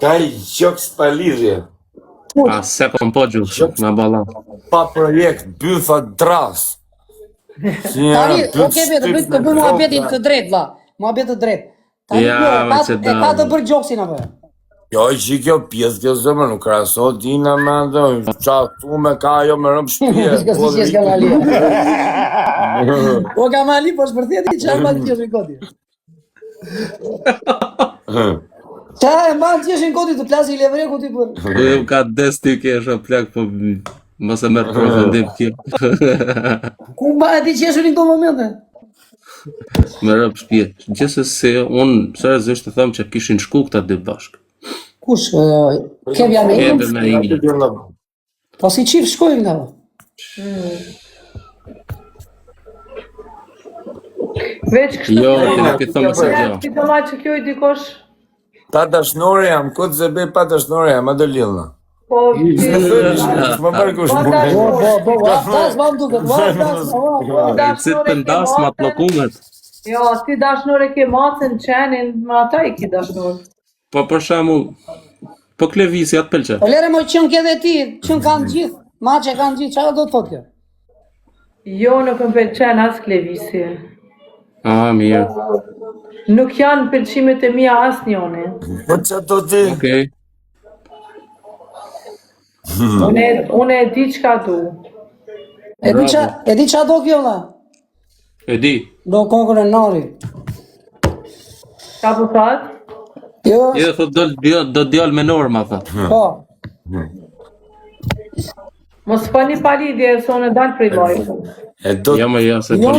Ka i gjoks pa lidhje. A se kom po gjuhë, na balla. Pa projekt, bytha dras. Si një Tani, byth o kemi të bëjmë të bëjmë muhabetin të drejtë, vlla. Muhabet të drejtë. Tani Ja, jo, e me ka, që e ka dam. të bërë gjoksin apo? jo? Jo, që kjo pjesë kjo zemër, nuk krahasohet Dina me atë, qa thu me ka ajo me rëmë shtëpie. S'ka si qesh Kamali. Po Kamali, po shpërthet ti çfarë mban qeshin koti. Qa e mban qeshin koti të plasi levreku ti për. Po ju ka des ti kesh o plak, po mos e merr për ofendim kjo. Ku mba e ti qeshin në këto momente? Me rëp shtëpie. Gjithsesi, unë seriozisht të them që kishin shku këta dy bashkë. Kush? ë, Kevja me Keve Iglën? me Iglën. Po si çift shkojnë këta? po? Veç kështu. Jo, ti nuk i thëmë se jo. Ti do ma që kjo i dikosh, Pa dashnore jam, kot se bëj pa dashnore jam, a do lidhna. po ti S'më bërë kush Po, mund. Po, po, po, po, tas ma më duket, po, tas, po, po. Si të ndas ma të llokumet. Jo, ti dashnore ke macën, qenin, me ata i ki dashnor. Po për shembull, po Klevisi atë pëlqen. Po lere mo qenë ke dhe ti, qenë kanë gjithë, maçe kanë gjithë, çfarë do të thotë kjo? Jo, nuk më pëlqen as Klevisi. Ah, mirë. Nuk janë pëlqimet e mia asnjëri. Po qa do ti? Okej. Unë unë e di çka du. E di qa, e di qa do kjo vlla? E di. Do kokën e narit. Ka po thot? Jo, Jo, thot do do, do djalë me norma thot. po. Mos fani pa lidhje, se unë dal prej live. E do Jo, më jo, se Jo, po.